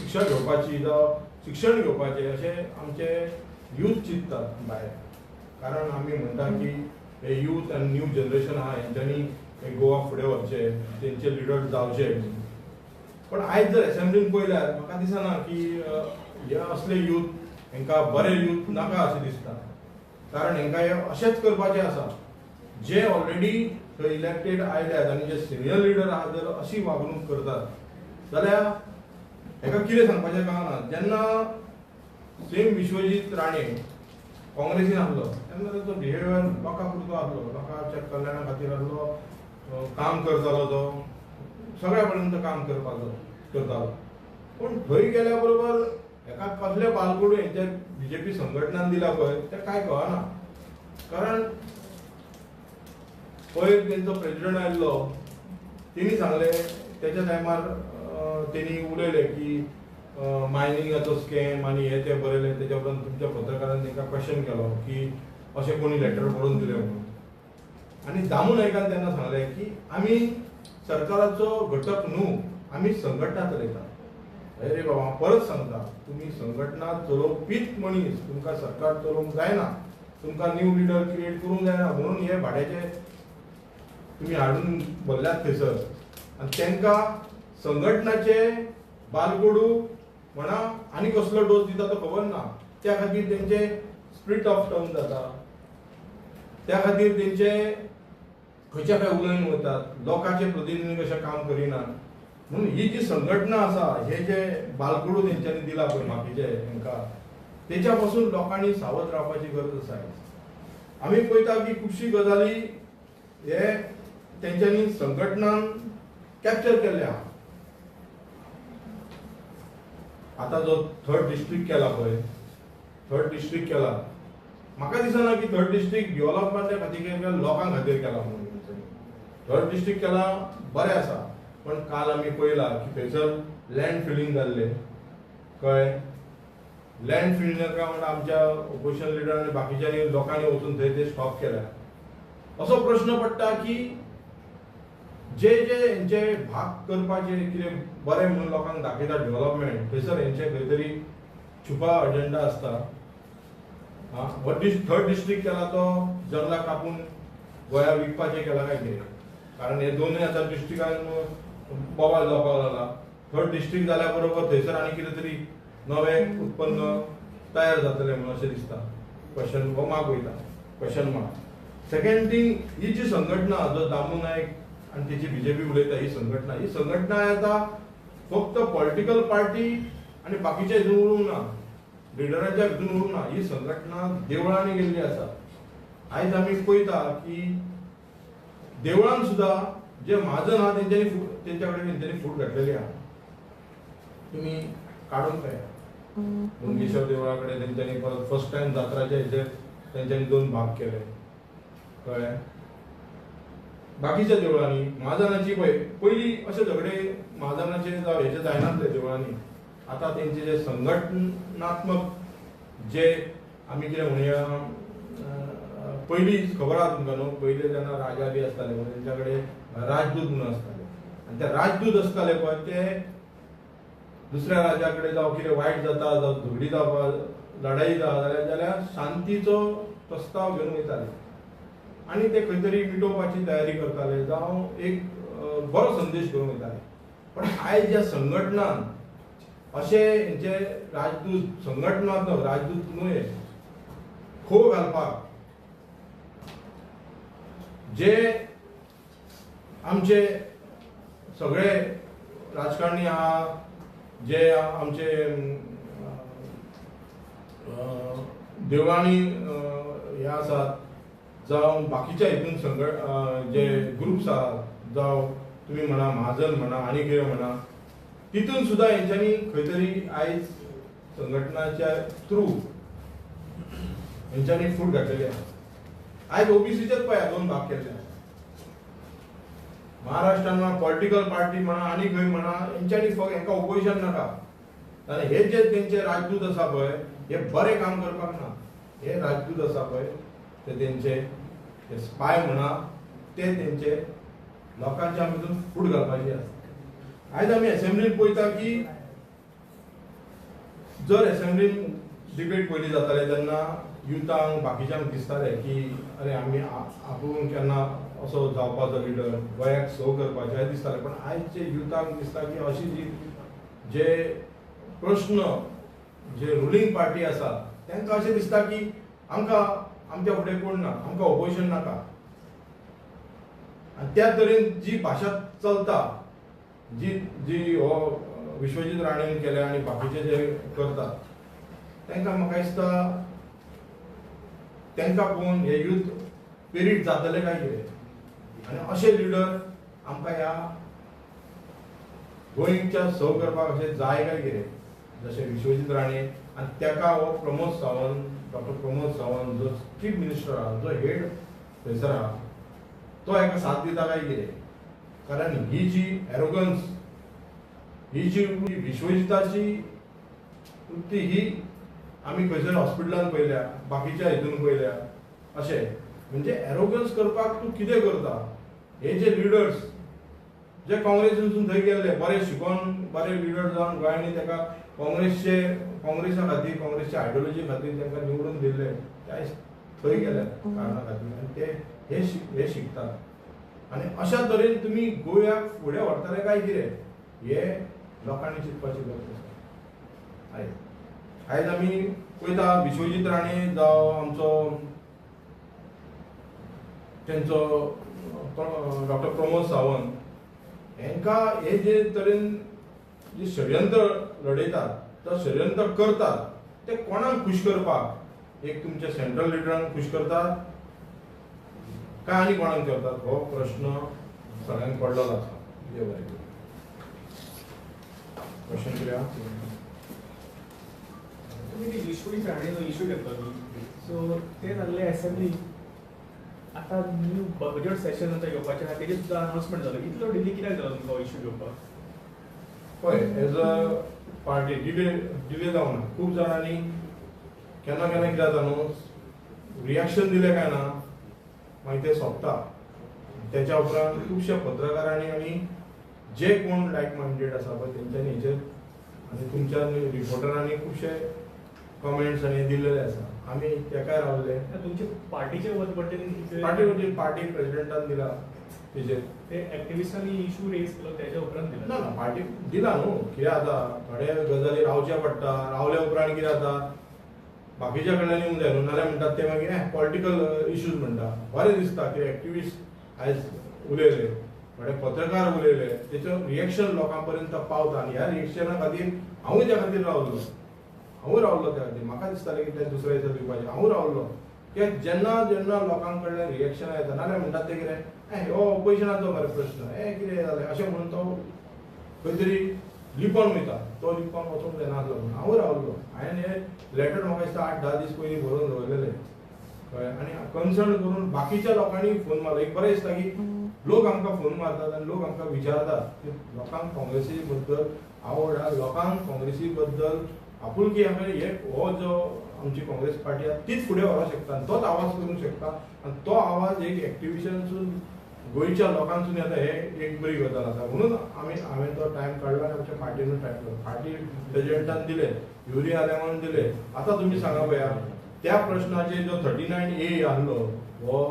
शिक्षा घेवपाची जावं शिक्षण घेवपाचें अशें आमचे यूथ चिंततात भायर. कारण आमी म्हणटा की हे यूथ आनी न्यू जनरेशन आहा हेंच्यांनी हे गोवा फुडें व्हरचें, तेंचे लिडर जावचे. पण आयज जर एसेंब्लीन पळयल्यार म्हाका दिसना की हे असले यूथ हेंकां बरे यूथ नाका अशें दिसता. कारण हेंकां हे अशेंच करपाचें आसा. जे ऑलरेडी थंय इलेक्टेड आयल्यात आनी जे सिनियर लिडर आहा जर अशी वागणूक करतात जाल्यार हेका कितें सांगपाचें कळना. जेन्ना सेम विश्वजीत राणे काँग्रेसीन आसलो तेन्ना ताचो बिहेवियर लोकां पुरतो आसलो, लोकांच्या कल्याणा खातीर आसलो, काम करतालो, तो सगळ्या पर्यंत काम करपाचो करतालो. पूण थंय गेल्या बरोबर हेका कसले बालगुडू हेंच्या बीजेपी संघटनान दिला पळय तें कांय कळना. कारण पयर तेंचो प्रेजिडंट आयल्लो तेणी सांगलें तेच्या टायमार तेणी उलयलें की मायनिंगाचो स्कॅम आनी हे ते बरयलें. तेच्या उपरांत तुमच्या पत्रकारान तांकां क्वेश्चन केलो की अशें कोणी लेटर बरोवन दिलें म्हणून. आनी दामू नायकान तेन्ना सांगलें की आमी सरकाराचो घटक न्हू, आमी संघटना चलयता. अरे बाबा हांव परत सांगता, तुमी संघटना चलोवपीच मनीस, तुमकां सरकार चलोवंक जायना, तुमकां न्यू लिडर क्रिएट करूंक जायना, म्हणून हे भाड्याचे तुमी हाडून भरल्यात थंयसर. आनी तांकां संघटनाचे बालगोडू म्हणा आनी कसलो डोस दिता तो खबर ना. त्या खातीर तेंचे स्प्लीट ऑफ टर्म जाता, त्या खातीर तेंचे खंयच्या खंय उलोवन वतात, लोकांचे प्रतिनिधी कशें काम करिनात. म्हणून ही जी संघटना आसा, हे जे बालगुडू तेंच्यांनी दिला पळय बाकीचे हेंकां, तेच्या पासून लोकांनी सावध रावपाची गरज आसा. आमी पळयता की खुबशी गजाली हे तेंच्यांनी संघटनान कॅप्चर केल्ले आहा. आतां जो थर्ड डिस्ट्रिक्ट केला पळय, थर्ड डिस्ट्रिक्ट केला, म्हाका दिसना की थर्ड डिस्ट्रिक्ट डेव्हलपमेंटा खातीर केला, लोकां खातीर केला म्हणून. थर्ड डिस्ट्रिक्ट केला बरें आसा, पण काल आमी पळयला की थंयसर लँड फिलिंग जाल्लें, कळ्ळें. लँड फिलिंग काय म्हणटा आमच्या ओपोजिशन लिडर आनी बाकीच्यांनी लोकांनी वचून थंय ते स्टॉप केल्या. असो प्रश्न पडटा की जे जे हेंचे भाग करपाचे कितें बरें म्हणून लोकांक दाखयता डेव्हलपमेंट, थंयसर हेंचे खंय तरी छुपा अजेंडा आसता. हो थर्ड डिस्ट्रिक्ट केला तो जंगलां कापून गोंया विकपाचें केला काय कितें? कारण हे दोनूय आतां डिस्ट्रिक्टान बोवाळ जावपाक लागला. थर्ड डिस्ट्रिक्ट जाल्या बरोबर थंयसर आनी कितें तरी नवें उत्पन्न तयार जातलें म्हणून अशें दिसता. क्वेश्चन हो मार्क वयता, क्वेश्चन मार्क. सेकंड थींग, ही जी संघटना जो दामू नायक आनी तेची बीजेपी उलयता, ही संघटना, ही संघटना आतां फक्त पॉलिटिकल पार्टी आनी बाकीच्या हितून उरूंक ना, लिडरांच्या भितून उरूंक ना, ही संघटना देवळांनी गेल्ली आसा. आयज आमी पळयता की देवळान सुद्दां जे म्हाजन आहा तेंच्यांनी तेंच्या कडेन तेंच्यांनी फूट घातलेली आहा. तुमी काडून पळया, मंगेश्वर देवळा कडेन तेंच्यांनी परत फर्स्ट टायम जात्राच्या हेचेर तेंच्यांनी दोन भाग केले, कळ्ळें. बाकीच्या देवळांनी म्हाजनाची पळय पयलीं अशे झगडे म्हाजनाचे जावं हेचे जायनासले देवळांनी. आतां तेंचे जे संघटनात्मक जे आमी कितें म्हणया, पयलीं खबर आहा तुमकां न्हू, पयलीं जेन्ना राजा बी आसताले पळय तेंच्या कडेन राजदूत म्हणून आसताले, आनी ते राजदूत आसताले पळय ते दुसऱ्या राजा कडेन जावं कितें वायट जाता, जावं झगडी जावपा लढाई जाता जाल्यार शांतीचो प्रस्ताव घेवन वयताले आनी ते खंय तरी मिटोवपाची तयारी करताले, जावं एक बरो संदेश घेवन वयताले. पण आयज ज्या संघटनान अशे हेंचे राजदूत, संघटनात्मक राजदूत न्हय, खो घालपाक जे आमचे सगळे राजकारणी आहा, जे आमचे देवळांनी हे आसात, जावं बाकीच्या हितून संघट जे ग्रुप्स आहात, जावं तुमी म्हणा म्हाजन म्हणा आनी कितें म्हणा, तितून सुद्दां हेंच्यांनी खंय तरी आयज संघटनाच्या थ्रू हेंच्यांनी फूट घातलेली आहा. आयज ओबीसीचेच पळया दोन भाग केल्ले आसा. महाराष्ट्रान म्हणा पॉलिटिकल पार्टी म्हणा आनी खंय म्हणा, हेंच्यांनी फक्त हेंकां ओपोजिशन नाका. आनी हे जे तेंचे राजदूत आसा पळय हे बरें काम करपाक ना. हे राजदूत आसा पळय ते तेंचे ते स्पाय म्हणा, ते तेंचे लोकांच्या भितून फूट घालपाची आसा. आयज आमी एसेंब्लीन पळयता की जर असेंब्लीन डिबेट पयली जाताले तेन्ना युथांक बाकीच्यांक दिसताले की अरे आमी आपूण केन्ना असो जावपाचो लिडर, गोंयाक सो करपाचें अशें दिसतालें. पण आयज जे युथांक दिसता की अशी जी जे प्रश्न जे रुलींग पार्टी आसा तांकां अशें दिसता की आमकां आमच्या फुडें कोण ना, आमकां ओपोजिशन नाका. आनी त्या तरेन जी भाशा चलता, जी जी हो विश्वजीत राणेन केल्या आनी बाकीचे जे करतात तांकां म्हाका दिसता तांकां पळोवन हे यूथ प्रेरीत जातले काय कितें. आनी अशे लिडर आमकां ह्या गोंयच्या सव करपाक अशें जाय काय कितें, जशें विश्वजीत राणे आनी ताका हो प्रमोद सावंत, डॉक्टर प्रमोद सावंत जो चीफ मिनिस्टर आहा, जो हेड थंयसर आहा, तो हेका साथ दिता काय कितें. कारण ही जी एरोगन्स, ही जी विश्वजिताची वृत्ती ही आमी खंयसर हॉस्पिटलान पळयल्या, बाकीच्या हितून पळयल्या. अशें म्हणजे एरोगन्स करपाक तूं कितें करता. हे जे लिडर्स जे काँग्रेसीनसून थंय गेल्ले बरे शिकोन बरे लिडर जावन गोंयांनी ताका काँग्रेसचे काँग्रेसा खातीर काँग्रेसच्या आयडियोलॉजी खातीर तांकां निवडून दिल्ले, ते आयज थंय गेले कारणा खातीर आनी ते हे शिकतात. आनी अशा तरेन तुमी गोव्याक फुडें व्हरतले काय कितें हे लोकांनी चिंतपाची गरज आसा. आयज आयज आमी पळयता विश्वजीत राणे जावं आमचो तेंचो डॉक्टर प्रमोद सावंत हेंकां हे जे तरेन जे षडयंत्र लडयतात, तो षडयंत्र करतात ते कोणाक खूश करपाक, एक तुमच्या सेंट्रल लिडरांक खूश करतात काय आनी कोणाक करतात, हो प्रश्न सगळ्यांक पडलेलो आसा. देव बरें करूं. क्वेश्चन कितें? तुमी विश्वजीत राणेचो इशू घेतलो न्ही, सो ते जाल्ले एसेंब्ली आतां न्यू बजेट सेशन आतां येवपाचें आहा, तेजेर सुद्दां अनाउन्समेंट जालो. इतलो डिले कित्याक जालो तुमकां इशू घेवपाक? पळय, as a party delay delay जावना. खूब जाणांनी केन्ना केन्ना कितें जाता न्हू, रिएक्शन दिलें काय ना मागीर तें सोंपता. तेच्या उपरांत खुबश्या पत्रकारांनी आनी जे कोण लायक मायंडेड आसा पळय तेंच्यांनी हेचेर आनी तुमच्या रिपोर्टरांनी खुबशे कमेंट्स आनी दिल्लेले आसा. आमी तेकाय रावले. तुमचे पार्टीचे वतीन पार्टी वतीन पार्टी प्रेसिडेंटान दिला तेजेर, ते एक्टिविस्टांनी इशू रेज केलो तेच्या उपरांत दिला ना ना पार्टी दिला न्हू. कितें जाता थोडे गजाली रावचे पडटा, रावल्या उपरांत कितें जाता बाकीच्या कडल्यान येवंक जाय न्हू, नाल्यार म्हणटात ते मागीर पॉलिटिकल इश्यूज म्हणटा. बरें दिसता की एक्टिविस्ट आयज उलयले, थोडे पत्रकार उलयले, तेचो रिएक्शन लोकां पर्यंत पावता. आनी ह्या रिएक्शना खातीर हांवूय त्या खातीर रावलो, हांवूय रावलो त्या खातीर. म्हाका दिसतालें की ते दुसऱ्या दिसा दिवपाचें, हांवूय रावलो. कित्याक जेन्ना जेन्ना लोकां कडल्यान रिएक्शन येता नाल्यार म्हणटात ते कितें हो ऑपोजिशनाचो मरे प्रश्न, हें कितें जालें अशें म्हणून तो खंय तरी लिपोन वयता. तो लिपोन वचूंक जायना आसलो म्हणून हांवूय रावलो. हांवें हें लेटर म्हाका दिसता 8-10 दीस पयलीं बरोवन दवरलेलें, कळ्ळें. आनी कन्सर्न करून बाकीच्या लोकांनी फोन मारलो. एक बरें दिसता की लोक आमकां फोन मारतात आनी लोक आमकां विचारतात की लोकांक काँग्रेसी बद्दल आवड आहा, लोकांक काँग्रेसी बद्दल आपुलकी आहा. हे हो जो आमची काँग्रेस पार्टी आहा तीच फुडें व्हरूंक शकता आनी तोच आवाज करूंक शकता. आनी तो आवाज एक एक्टिविशनसून गोंयच्या लोकांसून येता, हे एक बरी गजाल आसा. म्हणून आमी हांवें तो टायम काडलो आनी आमच्या पार्टीनूय टायम काडलो. पार्टी प्रेजिडेंटान दिले, युरी आलेमान दिले. आतां तुमी सांगा पळया, त्या प्रश्नाचेर जो 39A आहलो हो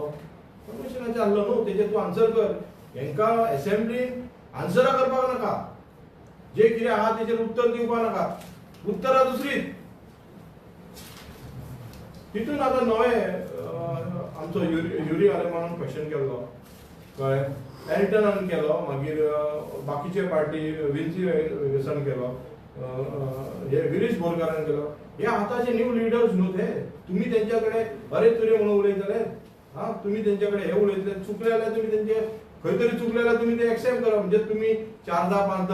कमिशनाचेर आहलो न्हू, तेजेर तूं आन्सर कर. हेंकां एसेंब्लीन आन्सरां करपाक नाका, जे कितें आहा तेजेर उत्तर दिवपाक नाका, उत्तरां दुसरीच. तितून आतां नवें आमचो युरी आलेमानान क्वेश्चन केल्लो, कळ्ळें, एल्टनान केलो, मागीर बाकीचे पार्टी विन्सी वेसन केलो, हे विरीश बोरकारान केलो. हे आतांचे न्यू लिडर्स न्हू ते. तुमी तेंच्या कडेन अरे तुरे म्हणून उलयतले, हा तुमी तेंच्या कडेन हे उलयतले, चुकले जाल्यार तुमी तेंचे खंय तरी चुकले जाल्यार तुमी ते एक्सेप्ट करा. म्हणजे तुमी 4-5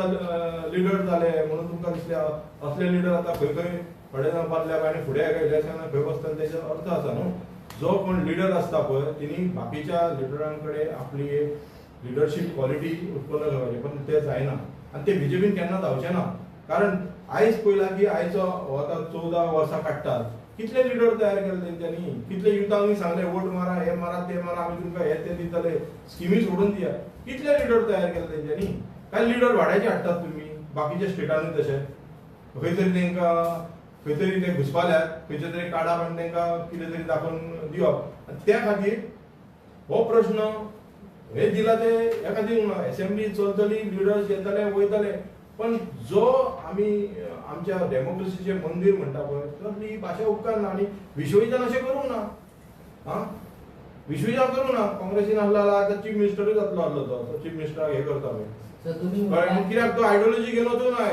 लिडर जाले म्हणून तुमकां दिसले असले लिडर आतां खंय खंय थोडे जाण बदल्या आनी फुडें एका इलेक्शनाक खंय बसतले तेजो अर्थ आसा न्हू. जो कोण लिडर आसता पळय तिणी बाकीच्या लिडरां कडेन आपली एक लिडरशीप क्वॉलिटी उत्पन्न करपाची, पण ते जायना आनी ते बीजेपीन केन्ना जावचें ना. कारण आयज पळयलां की आयचो हो आतां 14 वर्सां काडटात, कितले लिडर तयार केले तेंच्यांनी, कितले युथांनी सांगले वोट मारा, हे मारा, ते मारा, आमी तुमकां हे ते दितले, स्किमी सोडून दिया. कितले लिडर तयार केले तेंच्यांनी. काय लिडर भाड्याचे हाडटात तुमी बाकीच्या स्टेटांनी, तशें खंय तरी तेंकां खंय तरी ते घुसपाल्यात, खंयचे तरी काडप आनी तांकां कितें तरी दाखोवन दिवप. आनी त्या खातीर हो प्रश्न हे दिला ते ह्या खातीर असेंब्ली चलतली, लिडर्स येतले वयतले, पण जो आमी आमच्या डेमोक्रेसीचें मंदीर म्हणटा पळय तर ही भाशा उपकारना. आनी विश्वजितान अशें करूंक ना, आं विश्वजितान करूंक ना. काँग्रेसीन आसलो जाल्यार आतां चीफ मिनिस्टरूय जातलो आसलो तो चीफ मिनिस्टराक हें करता पळय, कित्याक तो आयडियोलॉजी घेवन वचूंक ना.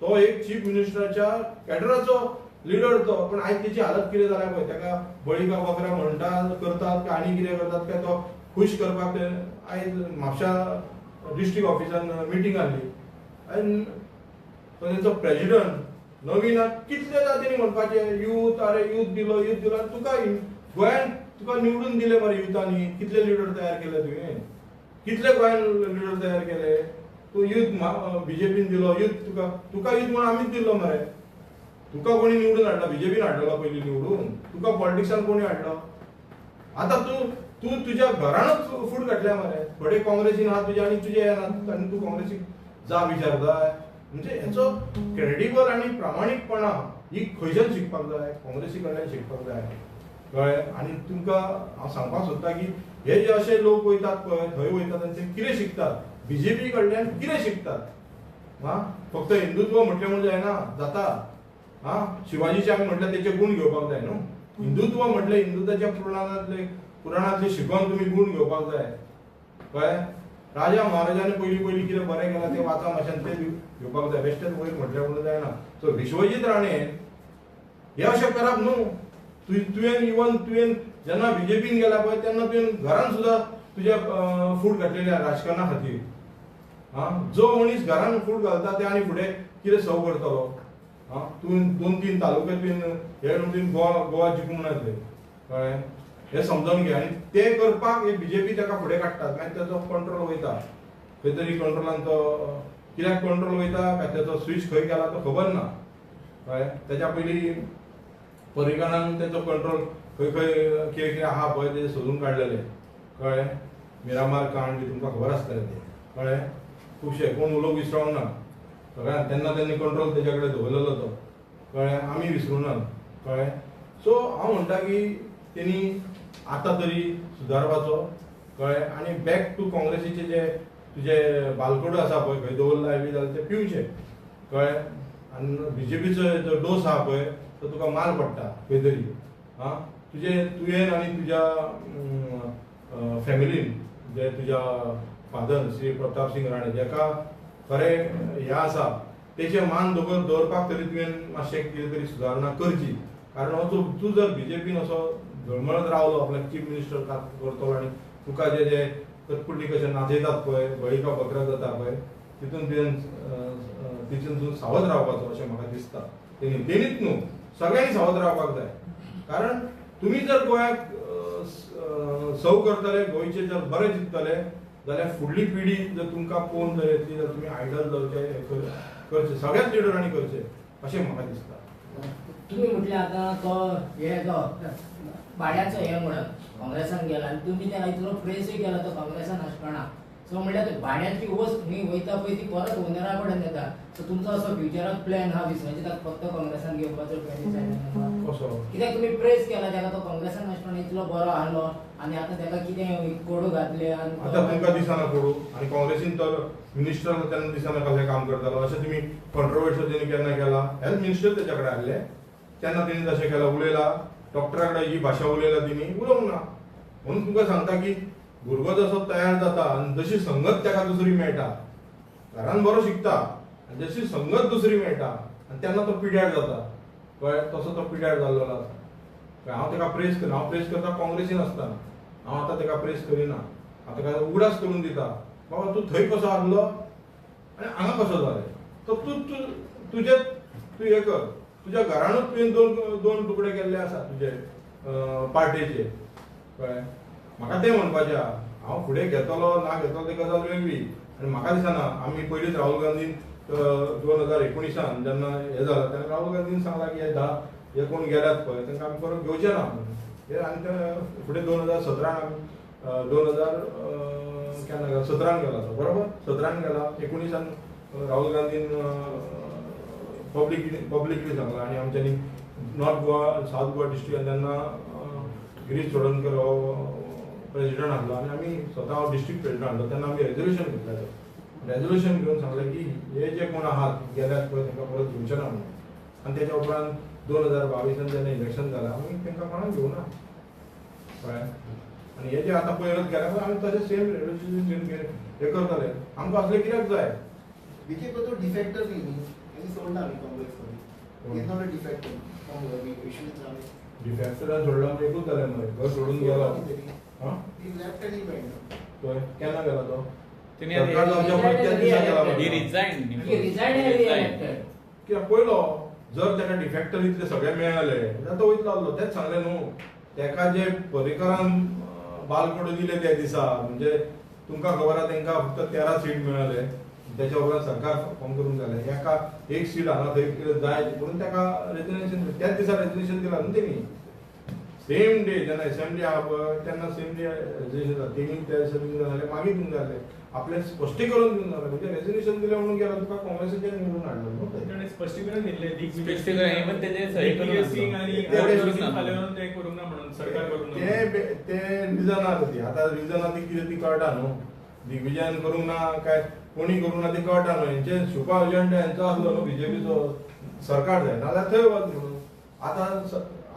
तो एक चीफ मिनिस्टराच्या कॅडराचो लिडर तो, पण आयज तेची हालत कितें जाल्या पळय, ताका बळी का बकरा म्हणटा करतात काय आनी कितें करतात काय तो खुश करपाक. ते आयज म्हापशा डिस्ट्रिक्ट ऑफिसान मिटींग आहली आनी तो तेंचो प्रेजिडंट नवीन कितले जातींनी म्हणपाचें यूथ, अरे यूथ दिलो यूथ दिलो, तुका गोंयान तुका निवडून दिले मरे युथांनी, कितले लिडर तयार केले तुवें, कितले गोंयान लिडर तयार केले, तूं यूथ बीजेपीन दिलो यूथ, तुका तुका यूथ म्हणून आमीच दिल्लो मरे, तुका कोणी निवडून हाडला, बीजेपीन हाडलेलो पयलीं निवडून, तुका पॉलिटिक्सान कोणी हाडलो, आतां तूं तूं तुज्या घरानूच फूट घातल्या मरे, थोडे काँग्रेसीन आहा तुजे आनी तुजे हे ना, आनी तूं काँग्रेसीक जा विचारताय. म्हणजे हेचो क्रेडिबल आनी प्रामाणीकपणा ही खंयच्यान शिकपाक जाय, काँग्रेसी कडल्यान शिकपाक जाय, कळ्ळें. आनी तुमकां हांव सांगपाक सोदता की हे जे अशे लोक वयतात पळय थंय वयतात आनी ते कितें शिकतात, बीजेपी कडल्यान कितें शिकतात. आं फक्त हिंदुत्व म्हटलें म्हूण जायना जाता, आं शिवाजीचे आमी म्हटल्यार तेचे गूण घेवपाक जाय न्हू, हिंदुत्व म्हटलें हिंदुत्वाच्या पुराणांतले शिकोवन तुमी गूण घेवपाक जाय, कळ्ळें. राजा महाराजांनी पयलीं पयलीं कितें बरें केलां तें वाचा मातशें तें घेवपाक जाय, बेश्टेच वयर म्हटलें म्हणून जायना. सो विश्वजीत राणे हे अशें करप न्हू, तुवें इवन तुवें जेन्ना बीजेपीन गेला पळय तेन्ना तुवें घरान सुद्दां तुज्या फूट घातलेल्या राजकारणा खातीर. आं जो मनीस घरान फूट घालता ते आनी फुडें कितें सव करतलो. आं तूं 2-3 तालुके तुवें हे तुवें गोवा गोवा जिखूंक ना ते, कळ्ळें, हे समजून घे. आनी ते करपाक हे बीजेपी ताका फुडें काडटात, मागीर ताचो कंट्रोल वयता खंय तरी, कंट्रोलान तो कित्याक कंट्रोल वयता काय ताचो स्विच खंय गेला तो खबर ना, कळ्ळें. तेच्या पयलीं पर्रीकारान तेचो कंट्रोल खंय खंय कितें कितें आहा पळय तें सोदून काडलेलें, कळ्ळें. मिरामार कांड बी तुमकां खबर आसतलें तें, कळ्ळें. खुबशे कोण उलोवंक विसरोंक ना सगळ्यान, तेन्ना तेणी कंट्रोल तेच्या कडेन दवरलेलो तो, कळ्ळें, आमी विसरूंक ना, कळ्ळें. सो हांव म्हणटा की तेणी आतां तरी सुदारपाचो, कळ्ळें. आनी बॅक टू काँग्रेसीचे जे तुजे बालकोडो आसा पळय खंय दवरला बी जाल्यार ते पिवचे, कळ्ळें. आनी बीजेपीचो जो डोस आहा पळय तो तुका मार पडटा खंय तरी. आं तुजे तुवें आनी तुज्या फॅमिलीन, जे तुज्या फादर श्री प्रताप सिंग राणे जेका खरें हें आसा तेचें मान दवरपाक तरी तुवें मातशें कितें तरी सुदारणा करची. कारण हो तूं जर बीजेपीन असो घळमळत रावलो आपल्याक चीफ मिनिस्टर करतलो आनी तुका जे जे कटपुटली कशें नाचयतात पळय, बळी का बकरा जाता पळय, तितून तुवें तितून तूं सावध रावपाचो अशें म्हाका दिसता. तेणी तेणीच न्हू सगळ्यांनी सावध रावपाक जाय, कारण तुमी जर गोंयाक सव करतले, गोंयचे जर बरें चिंततले जाल्यार फुडली पिढी जर तुमकां पळोवन जर येतली जाल्यार तुमी आयडल जावचे, करचे सगळ्याच लिडरांनी करचे अशें म्हाका दिसता. तुमी म्हटलें आतां तो हे जो भाड्याचो हे म्हणून काँग्रेसान गेला आनी तुमी तेका इतलो प्रेसूय केला तो काँग्रेसान आसतना, सो म्हणल्यार ते भाड्याची वस्त खंय वयता पळय ती परत ओनरा कडेन येता. सो तुमचो असो फ्युचराक प्लॅन आहा विश्वजिताक फक्त काँग्रेसान घेवपाचो प्लॅन कसो? कित्याक तुमी प्रेस केला तेका, तो काँग्रेसान आसतना इतलो बरो आहलो आनी आतां तेका कितें कोडू घातले आनी आतां तुमकां दिसना कोडू, आनी काँग्रेसीन तर मिनिस्टर तेन्ना दिसना कसलें काम करतालो, अशें तुमी कॉन्ट्रोवर्शियल तेणी केन्ना केला? हेल्थ मिनिस्टर तेच्या कडेन आहले तेन्ना तेणी तशें केलां, उलयला डॉक्टरा कडेन ही भाशा उलयला तेणी, उलोवंक ना. म्हणून तुमकां सांगता की भुरगो जसो तयार जाता आनी जशी संगत ताका दुसरी मेळटा, घरान बरो शिकता आनी जशी संगत दुसरी मेळटा आनी तेन्ना तो पिड्यार जाता, कळ्ळें, तसो तो पिड्यार जाल्लो आसा. कळ्ळें, हांव ताका प्रेस करना, हांव प्रेस करता काँग्रेसीन आसतना, हांव आतां ताका प्रेस करिना, हांव ताका उगडास करून दिता, बाबा तूं थंय कसो आहलो आनी हांगा कसो जालें, तर तूं तुजें तूं हें कर, तुज्या घरानूच तुवें दोन तुकडे केल्ले आसा तुजे पार्टेचे, कळ्ळें. म्हाका तें म्हणपाचें आहा, हांव फुडें घेतलो ना घेतलो ती गजाल वेगळी. आनी म्हाका दिसना आमी पयलींच राहुल गांधीन 2019 जेन्ना हें जालां तेन्ना राहुल गांधीन सांगलां की हे 10 हे कोण गेल्यात पळय तांकां आमी परत घेवचे ना म्हणून. हे आनी ते फुडें 2017 आमी 2000 केन्ना गेला, 17 गेला तो, बरोबर 17 गेला, 19 राहुल गांधीन पब्लिकली सांगलां. आनी आमच्यांनी नॉर्थ गोवा सावथ गोवा डिस्ट्रिक्टान तेन्ना गिरीश चोडणकर हो प्रेजिडंट आसलो आनी आमी स्वता डिस्ट्रिक्ट प्रेजिडंट आसलो तेन्ना आमी रेजोल्युशन घेतलें. रेजोल्युशन घेवन सांगलें की हे जे कोण आहात गेल्यात पळय तांकां परत घेवचें ना म्हणून. आनी तेच्या उपरांत 2022 जेन्ना इलेक्शन जालें आमी तांकां कोणाक घेवना, कळ्ळें. आनी हे जे आतां पयरच गेल्या पळय आमी तशें सेम रेजोल्युशन घेवन हे करताले. आमकां असलें कित्याक जाय? बीजेपी तो डिफेक्टर न्ही, तेणी सोडना आमी काँग्रेस मध्ये. Is not a defector. डिफेक्टरान सोडला म्हणजे एकूच जालें मरे, घर सोडून गेलो. He left and he went. पळय केन्ना गेला तो? कित्याक पयलो जर ताका डिफेक्टर इतले सगळे मेळ्ळे जाल्यार तो वयतलो आसलो. तेच सांगलें न्हू ताका जे पर्रीकरान बालकोडो दिले त्या दिसा, म्हणजे तुमकां खबर आहा तांकां फक्त 13 सीट मेळ्ळे, त्याच्या उपरांत सरकार फॉर्म करून जालें. एका एक सीट हांगा थंय कितें जाय म्हणून ताका रेजिग्नेशन त्याच दिसा रेजिग्नेशन दिलां न्हू तेणी. सेम डे जेन्ना एसेंब्ली आहा पळय तेन्ना सेम डे रेजिग्नेशन जालें. तेणी त्या दिसा दिवन जालें, मागीर दिवन जालें, आपलें स्पश्टीकरण दिवन जालें. म्हणजे रेजिग्नेशन दिलें म्हणून गेलो तुका काँग्रेसीच्यान निवडून हाडलो न्हू. ताणें स्पश्टीकरण दिल्लें, ते रिजन आहा ती. आतां रिजन आहा ती कितें ती कळटा न्हू, दिग्विजयान करूंक ना काय कोणी करूंक ना ती कळटा न्हू. हेंचे सुपा एजंट हेंचो आसलो न्हू बीजेपीचो सरकार जाय नाजाल्यार थंय वच म्हणून. आतां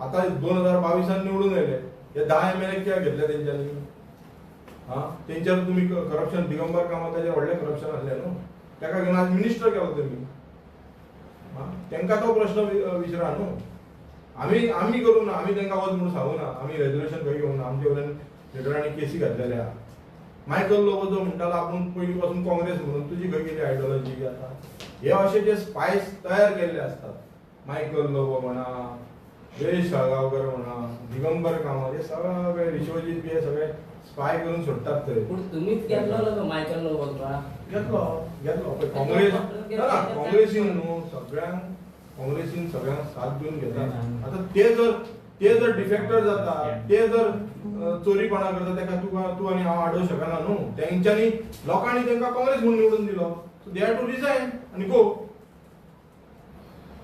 आतां 2022 निवडून आयले हे 10 MLA कित्याक घेतले तेंच्यांनी? आं, तेंच्यार तुमी करप्शन, दिगंबर कामताचेर व्हडलें करप्शन आसलें न्हू, ताका घेवन आज मिनिस्टर केलो तुमी. आं, तेंकां तो प्रश्न विचारा न्हू. आमी आमी करूंक ना, आमी तेंकां वच म्हणून सांगूं ना, आमी रेजोल्युशन खंय घेवंक ना. आमचे वयल्यान लिडरांनी केसी घातलेले आहा. मायकल लोबो जो म्हणटालो आपूण पयलीं पासून काँग्रेस म्हणून, तुजी खंय गेली आयडियोलॉजी? आतां हे अशे जे स्पायस तयार केल्ले आसतात, मायकल लोबो म्हणा, जयेश साळगांवकर म्हणा, दिगंबर कामत, हे सगळे विश्वजीत बी हे सगळे स्पाय करून सोडटात थंय. पूण तुमीच घेतलो मायकल लोबो? घेतलो घेतलो काँग्रेस ना, काँग्रेसीन न्हू सगळ्यांक, काँग्रेसीन सगळ्यांक साथ दिवन घेतात. आतां ते जर डिफेक्टर जाता, ते जर चोरीपणा करता, ताका तूं आनी हांव आडोवंक शकना न्हू. तेंच्यांनी लोकांनी तांकां काँग्रेस म्हणून निवडून दिलो, so they have to resign आनी गो.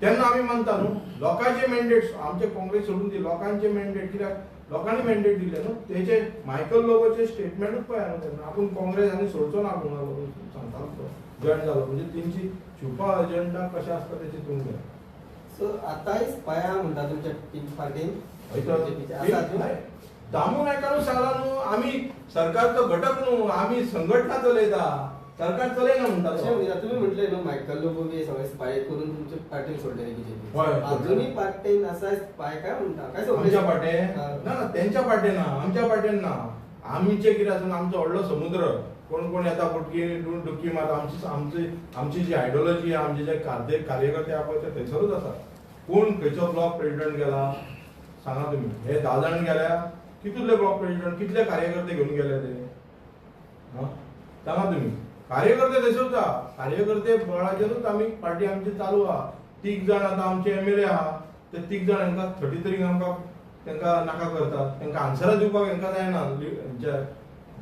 तेन्ना आमी मानता न्हू लोकांचे मॅन्डेट, आमचे काँग्रेस सोडून दी, लोकांचे मॅन्डेट. कित्याक लोकांनी मॅन्डेट दिले न्हू. तेचे मायकल लोबोचे स्टेटमेंटूच पळय न्हू तेन्ना, आपूण काँग्रेस आनी सोडचो ना म्हणून सांगतालो तो, जॉयन जालो. म्हणजे तेंची छुपा एजंडा कशें आसता तेची तुमकां. सो आतांय स्पाया म्हणटा तुमच्या पार्टीन? दामू नायकानूच सांगला न्हू, आमी सरकारचो घटक न्हू, आमी संघटना चलयता, सरकार चलयना म्हणटा. अशें तुमी म्हटलें न्हू मायकल लोबो बी सगळे स्पाय करून तुमच्या पार्टीन सोडलेले बीजेपी, अजूनय पार्टीन आसा स्पाय काय म्हणटा? काय आमच्या पार्टेन ना, ना तेंच्या पार्टेन ना, आमच्या पार्टेन ना. आमचें कितें आसा, आमचो व्हडलो समुद्र, कोण कोण येता बुटकी डुबकी मारता. आमची आमची जी आयडियोलॉजी आहा, आमचे जे कार्यकर्ते आहा पळय ते थंयसरूच आसा. कोण खंयचो ब्लॉक प्रेजिडंट गेला सांगा तुमी? हे 10 जाण गेल्या, कितले ब्लॉक प्रेजिडंट, कितले कार्यकर्ते घेवन गेले ते सांगा तुमी? कार्यकर्ते थंयसरूच आहा, कार्यकर्ते बळाचेरूच आमी पार्टी आमची चालू आहा. 3 जाण आतां आमचे MLA आहा, ते 3 जाण हांकां 33 आमकां तांकां नाका करतात, तांकां आन्सरां दिवपाक हांकां जायना.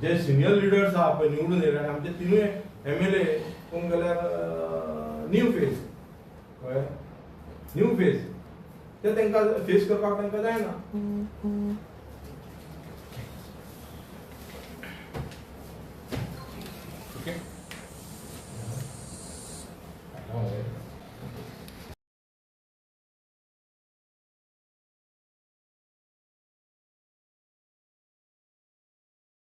जे सिनियर लिडर्स आहा पळय निवडून येयले, आनी आमचे 3 MLA पळोवंक गेल्यार न्यू फेस, कळ्ळें, न्यू फेस, ते तांकां फेस करपाक तांकां जायना.